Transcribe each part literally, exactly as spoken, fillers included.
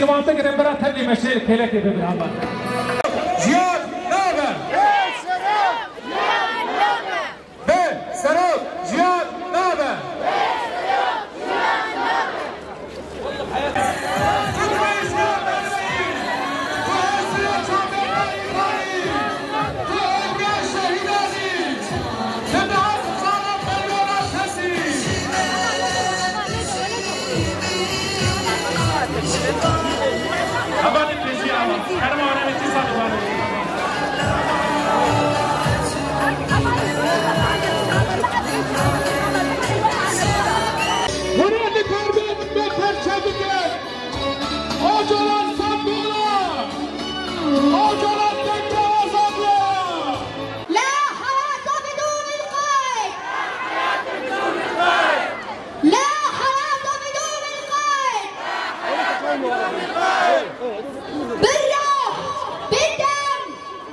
Wan bigirin bira tevlî meşê kêlekê bibin hema. Jiyar nabe. Bê serok jiyar nabe. Hûn ê li karbê min me perçe bikin. Ocalan sembola! Ocalan teke azadiya! لا حياة بدون القيد! لا حياة بدون القيد! بالروح، بالدم،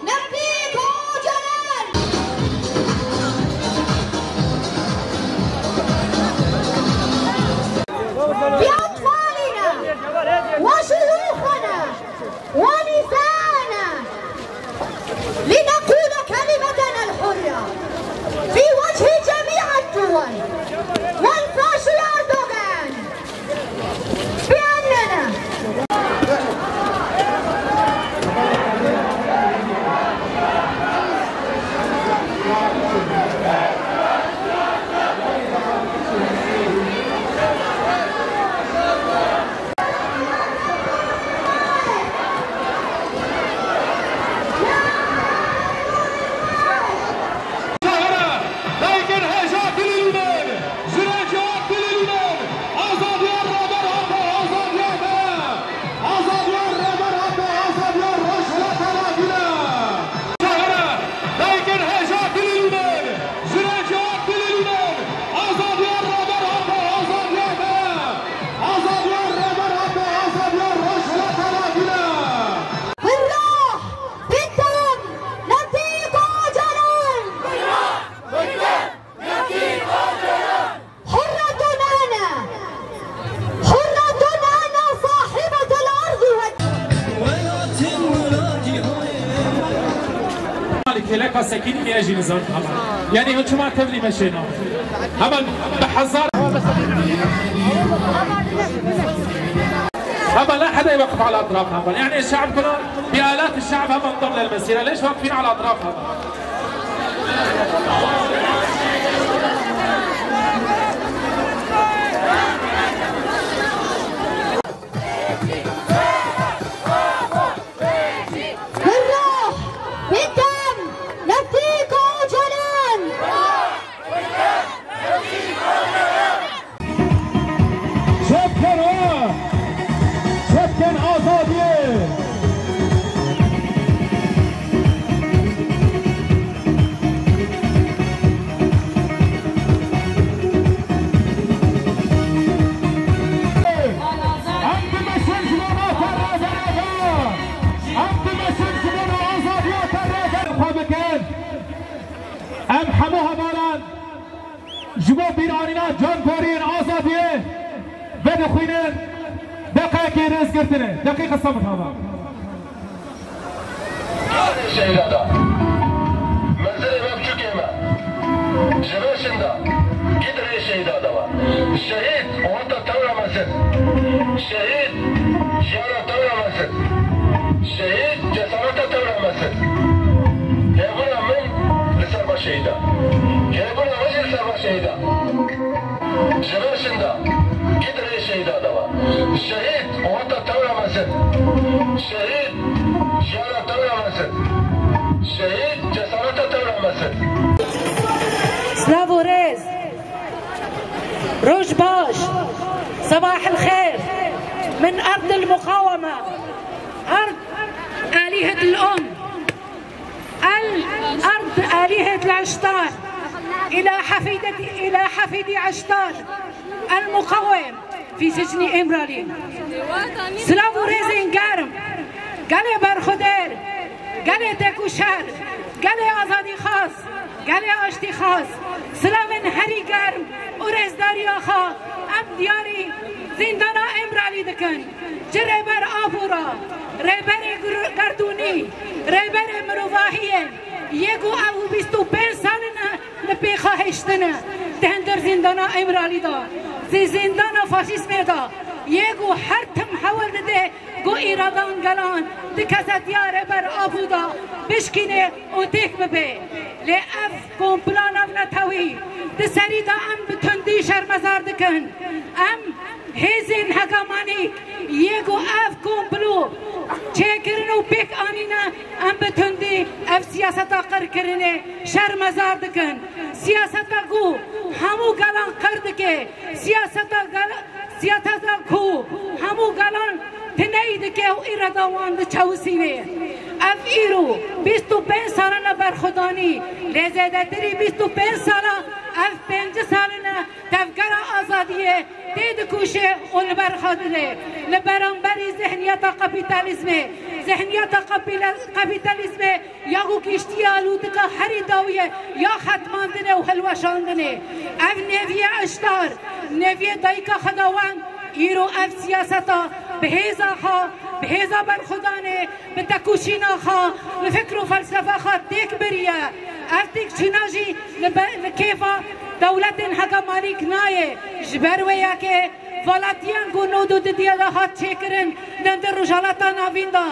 نفديك أوجلان! بأطفالنا وشيوخنا ونساءنا لنقول كلمتنا الحرة في وجه جميع الدول والفاشي أردوغان بأننا Dayikên hêja dilî lûnên, ji rêciya dilî lûnên, azadiya rêber hape, azadiya me, azadiya rêber hape, azadiya Rojhilata Navîn e. Şahane, dayikên hêja dilî lûnên, ji rêciya dilî lûnên, azadiya rêber hape, azadiya me, azadiya rêber hape, azadiya Rojhilata Navîn e. بالروح، بالدم، نفديك أوجلان! حرة أنا، حرة أنا صاحبة الأرض وال- Kêleka sekîn diye jî nizam hemen. Yani hûn çima tevlî meşêna? Hemen bi hezar. Hemen la heda yeweqif ala etraf hemen. Yani şe'b kula bi alat şe'b hemen dim lil mesîre. Lêş weqfîn ala etraf hemen. بالروح، بالدم، نفديك أوجلان! Çepken ha! Çepken azadiyê! Em dimeşin ji bo nava rêberê ve. Em dimeşin ji bo nava azadiya te rêber xwe bikin. Em hemû hevalan ji bo bîranîna cankoriyên azadiyê vedixwînin. Deqeyekê rêzgirtinê. Deqîqa samit hava. Şehîda da. Mezilê me biçûkê me. Ji vê şinda. Gît rê şehîda da wa. Şehîd, wata tewra mezin. Şehîd, jiyana tewra mezin. Şehîd, cesareta tewra mezin. Hêbûna min li ser va şehîda. Hêbûna we jî li ser va şehîda. Ji vê şinda. Gît rê şehîda da wa. Şehîd, wata tewra mezin. Şehîd, jiyana tewra mezin. Şehîd, cesareta tewra mezin. Silav û rêz. Roj baş. Sabah el xêr. Min erd el muqaweme. Erd alihet el um. الأرض آلهة العشتار، إلى حفيدة، إلى حفيد عشتار المقوم في سجن إمراليم. Silav û rêzên germ, gelê berxwedêr, gelê têkoşer, gelê azadîxwaz, gelê aştîxwaz, silavên herî germ û rêzdariya xwe em Diyarî zîndana Îmralî dikin. Ji Rêber Apo re, Rêberê Gur-, Gerdûnî, Rêberê Mirovahiyê, yê ku ew bîst û pênc sal in li pêxahiştin e, di hundir zîndana Îmralî de, di zîndana faşîzmê de, yê ku her tim hewl dide ku îradan gelan di kesetiya Rêber Apo de bişkîne û têk bibe. Lê ev komplo navnetewî di serî de em bi tundî şermezar dikin. Em hêzên hegemonîk yê ku ev komplo çêkirin û pêk anîne, em bi tundî ev siyaseta qirkirinê şermezar dikin. Siyaseta ku hemû gelan qir dike, siyaseta gel-, siyaseta ku hemû gelan tineyî dike û îrada wan diçewisîne. Ev îro bîst û pênc sal in e berxwedanî, lê zêdetirî bîst û pênc sal e, ev pêncî sal in e tevgera azadiyê tê dikuşe û li ber xwe dide. Li beramberî zihniyeta kapîtalîzmê, zihniyeta kapîle-, kapîtalîzmê ya ku giştiye lûtika herî dawî ye ya xetmandinê û hilweşandinê. Ev nêviyê eştar, nêviyê dayika xwedawend, îro ev siyaseta bi hêza xwe, bi hêza berxwedanê, bi tekoşîna xwe, bi fikr û felsefa xwe têk biriye. Ev têkçûna jî li be-, li kêfa dewletên hegemonîk nayê. Ji ber wê yekê Valatiyan ku nod û didiya de hat çêkirin, li hundir Rojhilata Navîn de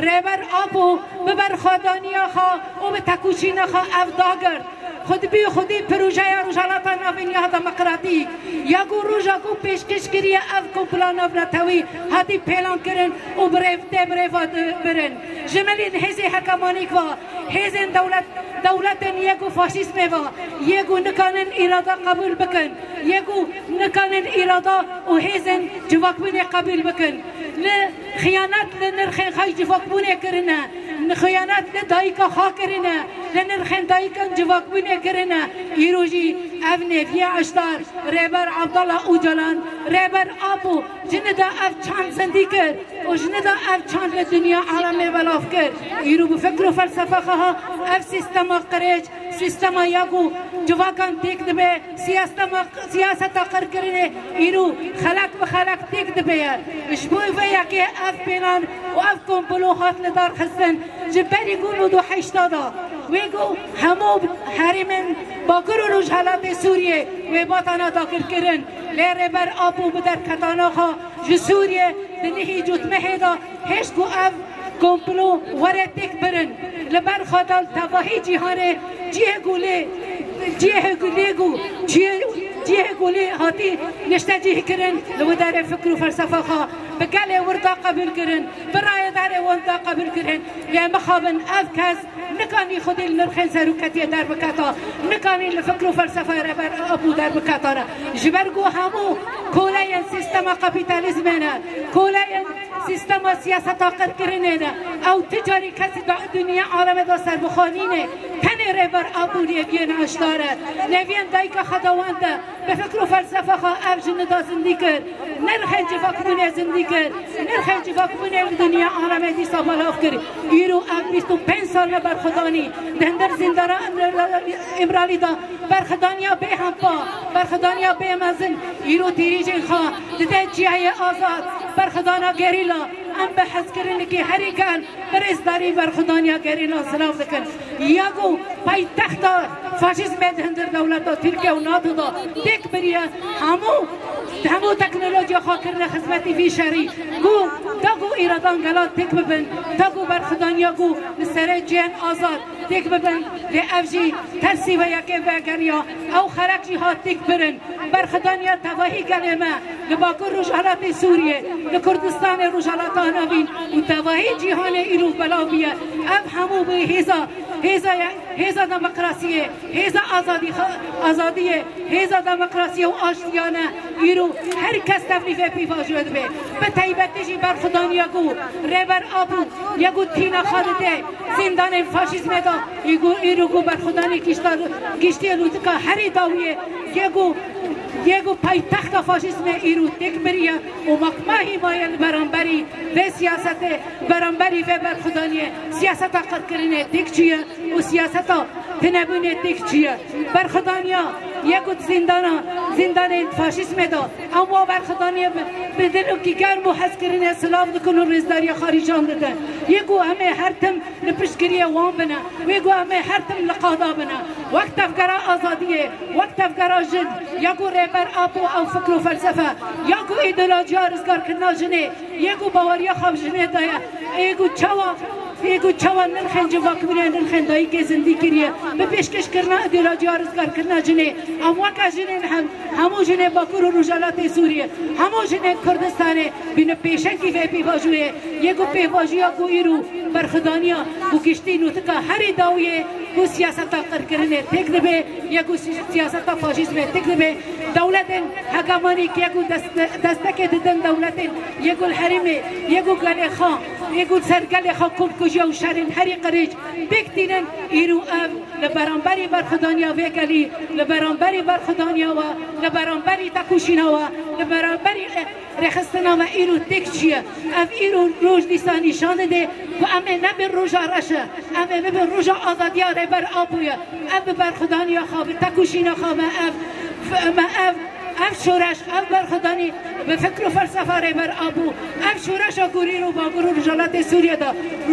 Rêber Apo bi berxwedaniya xwe û bi tekoşîna xwe ev dagirt. Xwedibî xwedî projeya Rojhilata Navîn ya demokratîk, ya ku roja ku pêşkêş kiriye ev komplo navnetewî hatî pêlan kirin û bi rêv-, tê bi rêva di-, birin. Ji milên hêzê hegemonîk ve, hêzên dewlet, dewletên yê ku faşîzmê ve, yê ku nikanin îrada qebûl bikin, yê ku nikanin îrada û hêzên civakbûnê qebûl bikin. Li xiyanet li nirxên xwe civakbûnê kirine, li xiyanet li dayika xwe kirine, li nirxên dayikan civakbûnê kirine. Îro jî ev nêviyê eştar, Rêber Abdullah Ocalan, Rêber Apo, ji nida ev çand zindî kir û ji nida ev çand li dinya alemê belav kir. Îro bi fikr û felsefa xwe ha ev sîstema qirêj, sîstema ya ku civakan têk dibe, sîstema, siyaseta qirkirinê îro xelek bi xelek têk dibe ye. Ji bo vê yekê ev pêlan û ev komplo hat li dar xistin. Ji berî ku nod û heşta de, wê ku hemû herêmên Bakur û Rojhelatê Sûriyê wê batana dagirkirin. Lê Rêber Apo bi derketana xwe ji Sûriyê di nihî cotmehê de hêşt ku ev komplo were têk birin. Li ber xwe de li tevahî cîhanê cihê ku lê, cihê ku lê ku, cihê, cihê ku lê hatî niştecîh kirin, li wê derê fikr û felsefa xwe bi gelê wir da qebûl kirin, bi rayedarê wan da qebûl kirin. Lê mixabin ev kes nikanî xwedî li nirxên seroketiyê derbiketa, nikanî li fikr û felsefeya Rêber Apo derbiketa re. Ji ber ku hemû koleyên sîstema kapîtalîzmê ne, koleyên sîstema siyaseta qirkirinê ne. Ew ti carî kesî di dinya alemê de serbixwe nîne. Tenê Rêber Apo nêviyên eşdar e. Nêviyên dayika xwedawend e. Bi fikr û felsefa xwe ev ji nida zindî kir. Nirxên civakbûnê zindî kir. Nirxên civakbûnê li dinya alemê dîsa belav kir. Îro ev bîst û pênc sal ne berxwedanî. Di hundir zîndana Îmralî de berxwedaniya bêhempa, berxwedaniya bê mezin, îro tîrîjên xwe dide cihayê azad, berxwedana gerîla, em bi hezkirinekî herî germ bi rêzdarî berxwedaniya gerîla silav dikin. Ya ku paytexta faşîzmê di hundir dewleta Tirkiye û NATO da têk biriye, hemû, hemû teknolojiya xwe kirine xizmetî vî şerî. Ku, da ku îradan gela têk bibin, da ku berxwedaniya ku li serê cihên azad têk bibin, lê ev jî tersî vê yekê vegeriya, ew xelek jî hat têk birin. Berxwedaniya tevahî gelê me li Bakur Rojhelatê Sûriyê, li Kurdistanê Rojhelata Navîn û tevahî cîhanê îro belav bûye. Ev hemû bi hêza, hêza ye, hêza demokrasiyê, hêza azadî, azadiyê, hêza demokrasiyê û aştiyane îro her kes tevlîfê pîvajoyê dibe. Bi taybetî jî berxwedaniya ku Rêber Apo ya ku tîna xwe dide zîndanên faşîzmê de, î ku, îro ku berxwedanê gişta, giştiye lûtika herî dawiyê, yê ku, yê ku paytexta faşîzmê îro têk biriye û makmahî maye li beramberî vê siyasetê, beramberî vê berxwedaniyê siyaseta qirkirinê têk çûye û siyaseta tinebûnê têk çûye. Berxwedaniya yê ku di zîndana Zîndanên faşîzmê de em wa berxwedaniyê bi, bi dilokî germ û hezkirinê silav dikin û rêzdariya xwe nîşan didin. Yê ku em ê her tim li piştgiriyê wan bine, wê ku em ê her tim li qada bine. Wek tevgera azadiyê, wek tevgera jin, ya ku Rêber Apo ew fikr û felsefe, ya ku îdeolojiya rizgarkirina jinê, yê ku baweriya xwe bi jinê daye, yê ku çawa, yê ku çawa nirxên civakbûnê, nirxên dayikê zindî kiriye, bi pêşkêşkirina îdeolojiya rizgarkirina jinê, em weke jinên hem, hemû jinên Bakur û Rojhilatê Sûriyê, hemû jinên Kurdistanê bîne pêşengî vê pêvajoyê, yê ku pêvajoya ku îro berxwedaniya ku giştî nûtika herî dawiyê ku siyaseta qirkirinê têk dibe, yê ku si-, siyaseta faşîzmê têk dibe, dewletên hegemonîk yê ku dest-, destekê didin dewletên yê ku li herêmê, yê ku gelê xwe, yê ku ser gelê xwe komkujiya û şerên herî qirêj pêk tînin, îro ev li beramberî berxwedaniya vê gelî, li beramberî berxwedaniya we, li beramberî tekoşîna we, li beramberî, eh, rêxistina me îro têk çûye. Ev îro roj dîsa nîşan dide ku em ê nebin roja reş e, em ê bibin roja azadiya Rêber Apo ye. Ev bi berxwedaniya xwe, bi tekoşîna xwe me ev, me ev, ev şoreş, ev berxwedanî bi fikr û felsefa Rêber Apo, ev şoreşa ku îro Bakur û Rojhilatê Sûriyê de,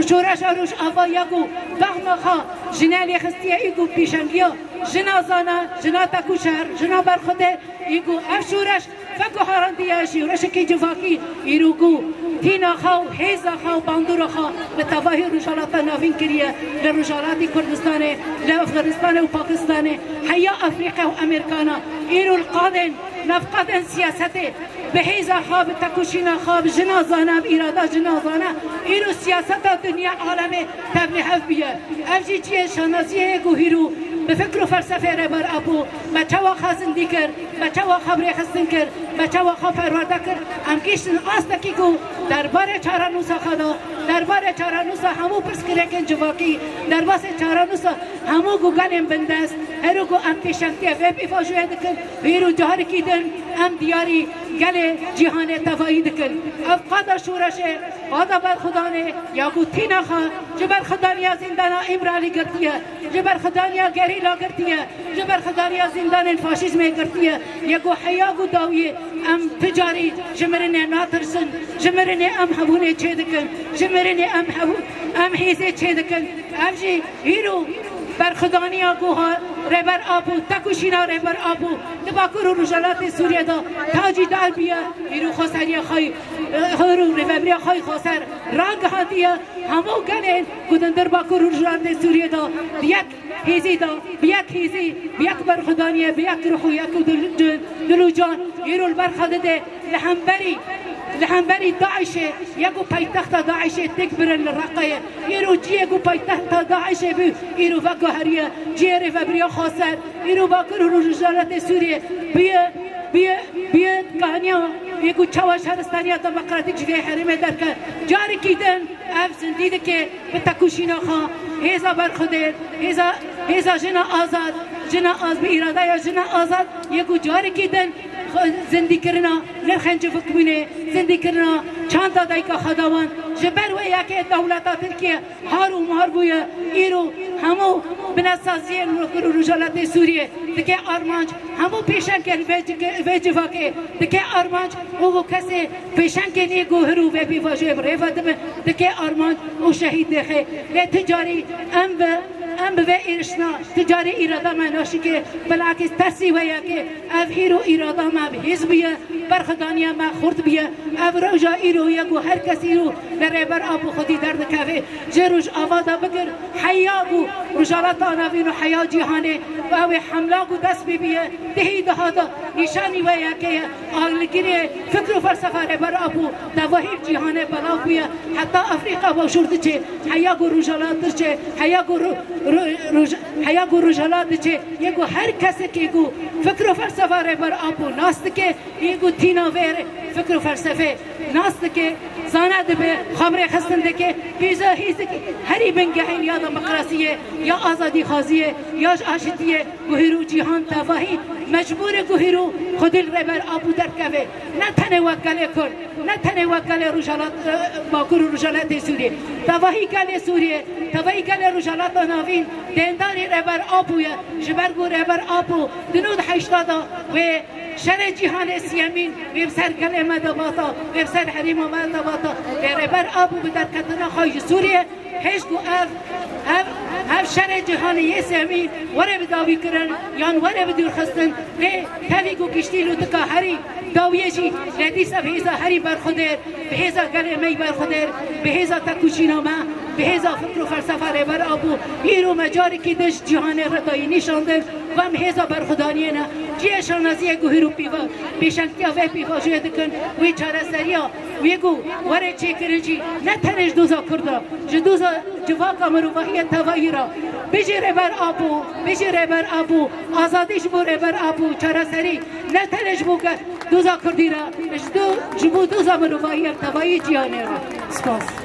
şoreşa Rojava ya ku bexna xwe jine lê xistiye, î ku pêşengiya jina zana, jina tekoşer, jina berxwedê, î ku ev şoreş Veko herandiye şoreşekî civakî îro ku tîna xwe û hêza xwe û bandora xwe bi tevahî Rojhilata Navîn kiriye, li Rojhilatê Kurdistanê, li Efxanistanê û Pakistanê, heya Efrîqya û Amerîkana, îro li qadên, nav qadên siyasetê, bi hêza xwe, bi tekoşîna xwe, bi jina zana, bi îrada jina zana, îro siyaseta dinya alemê tevlîhev bûye. Ev jî cihê şanasiyê ye ku hîro bi fikr û felsefê Rêber Apo me çawa xwe zindî kir, me çawa xwe bi rêxistin kir, me çawa xwe perwerde kir, em gihîştin astekî ku derbarê çarenûsa xwe de, derbarê çarenûsa hemû pirsgirêkên civakî, derbasê çarenûsa hemû ku gelên bindest, her ku em pêşengtiya vê pêvajoyê dikin, hîro carekî din em diyarî gelê cîhanê tevayî dikin. Ev qada şoreşê, qada berxwedanê ya ku tîna xwe ji berxwedaniya zîndana Îmralî girtiye, ji berxwedaniya gerîla girtiye, ji berxwedaniya zîndanên faşîzmê girtiye, yê ku heya ku dawiyê em tu carî ji mirinê natirsin, ji mirinê em hebûnê çêdikin, ji mirinê em hebû-, em hêzê çêdikin. Ev jî îro berxwedaniya ku ha Rêber Apo, tekoşîna Rêber Apo di Bakur û Rojhilatê Sûriyê de tacîdar bûye, îro xweseriya xwe, îro rêveberiya xwe xweser ragihandiye. Hemû gelên ku di hundir Bakur û Rojhilatê Sûriyê de bi yek hêzî de, bi yek hêzî, bi yek berxwedaniyê, bi yek ruh û yek û dil, dil, dil û can îro li ber xwe dide li hemberî, li hemberî DAIŞê, yê ku paytexta DAIŞê têk birin li Reqayê. Îro cihê ku paytexta DAIŞê bû, îro veguheriye, cihê rêveberiya xweser, îro Bakur û Rojhilatê Sûriyê bûye, bûye, bûye kaniya, yê ku çawa şaristaniya demokratîk ji vê herêmê derke. Carekî din ev zindî dike bi tekoşîna xwe, hêza berxwedêr, hêza, hêza jina azad, jina az-, bi îradeya jina azad, yê ku carekî din xwe zindîkirina nirxên civikbûnê, zindîkirina çanda dayika xwe da wan, ji ber wê yekê dewleta Tirkiye har û mar bûye, îro hemû binesaziyên Bakur û Rojhilatê Sûriyê dike armanc, hemû pêşengên vê cike-, vê civakê dike armanc, û kesê pêşengên ê guhir û vê pêvajoyê bi rê ve dibin, dike armanc û şehîd dixe. Lê tu carî em bi, em bi vê êrişna, tu carî îrada me naşikê, bilakis tersî wê yekê, ev hîro îrada me bi hêz bûye, berxwedaniya me xurt bûye. Ev roja îro ye ku her kes îro li Rêber Apo xwedî derdikeve. Ji Rojava de bigir, heya ku Rojhilata Navîn û heya cîhanê, ew ê hemla ku dest pê bûye, dihî daha de nîşanî wê yekê ye. Alîgirê fikr û felsefa Rêber Apo tevahî cîhanê belav bûye. Heta Afrîka Başûr diçe, heya ku Rojhilat diçe, heya ku ro-, ro-, roj-, heya ku Rojhilat diçe, yê ku her kesekê ku fikr û felsefa Rêber Apo nas dike, yê ku tîna vê fikr û felsefê nas dike, zana dibe, xwe bi rêxistin dike, bîza hêzikî herî bingehîn ya demokrasiyê, ya azadîxwaziyê, ya ji aşitiyê, ku hîro cîhan tevahî Mecbûr e ku hîro xwedî li Rêber Apo derkeve. Ne tenê wek gelê Kurd, ne tenê wek gelê Rojhilat, e, Bakur û Rojhilatê Sûriyê. Tevahî gelê Sûriyê, tevahî gelê Rojhilata Navîn dêndarî Rêber Apo ye. Ji ber ku Rêber Apo di nod heşta de wê şerê cîhanê siyemîn wê bi ser gelê me de bata, wê bi ser herêma me de bata. Wê Rêber Apo bi derketina xwe ji Sûriyê hêj ku ev, ev, ev şerê cîhanê yê sêmî were bi dawî kirin yan were bi dûrxistin, lê tevî ku giştî lûtika herî dawiyê jî lê dîsa bi hêza herî berxwedêr, bi hêza gelê me yî berxwedêr, bi hêza tekoşîna me, bi hêza fikr û felsefa Rêber Apo, îro me carekî din ji cîhanê re dayî nîşandin, ku em hêza berxwedaniyê ne. Cihê şanaziyê ku hîro pîva, pêşengtiya vê pîvajoyê dikin, wê çareseriya wê ku were çêkirin jî ne tenê ji doza Kurda, ji doza civaka mirovahiyê tevayî re. Bijî Rêber Apo, bijî Rêber Apo, azadî ji bo Rêber Apo, çareserî ne tenê ji bo ge-, doza Kurdî re, ji do-, ji bo doza mirovahiyê tevayî cîhanê re. Spas.